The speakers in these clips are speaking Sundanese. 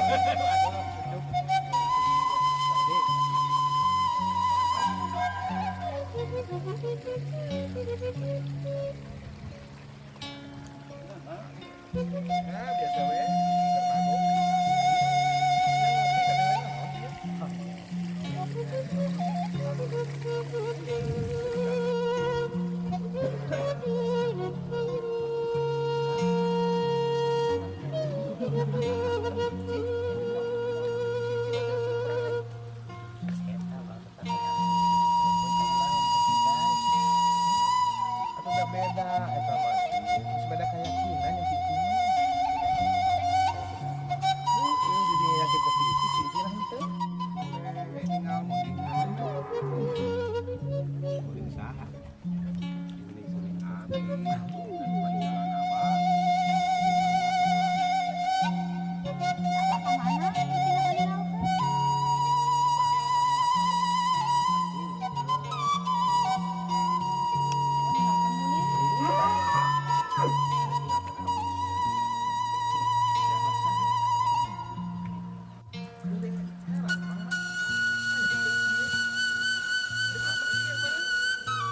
Nah, biasa we, keur mabok. Atuh da beda eta mah. Geus beda keyakinan yang kitu mah. Heeh, jadi yakin ke si Ici, si Ici lah henteu. Eh, tinggal munding. Munding saha? Munding suling abi. Panjalan abah. Abah ka mana? Tina paninggalkeun. Oh, ninggalkeun Munir.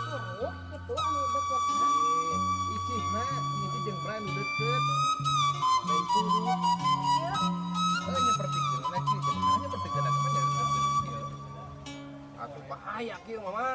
Curug gitu anu deketna. Icih mah, Icih jeung Bray nu deket. Lain curug. Ieu Eh, nyepertikeun kieu, jeung nyepertikeun mah nya deket kieu. Atuh bahaya kieu mah.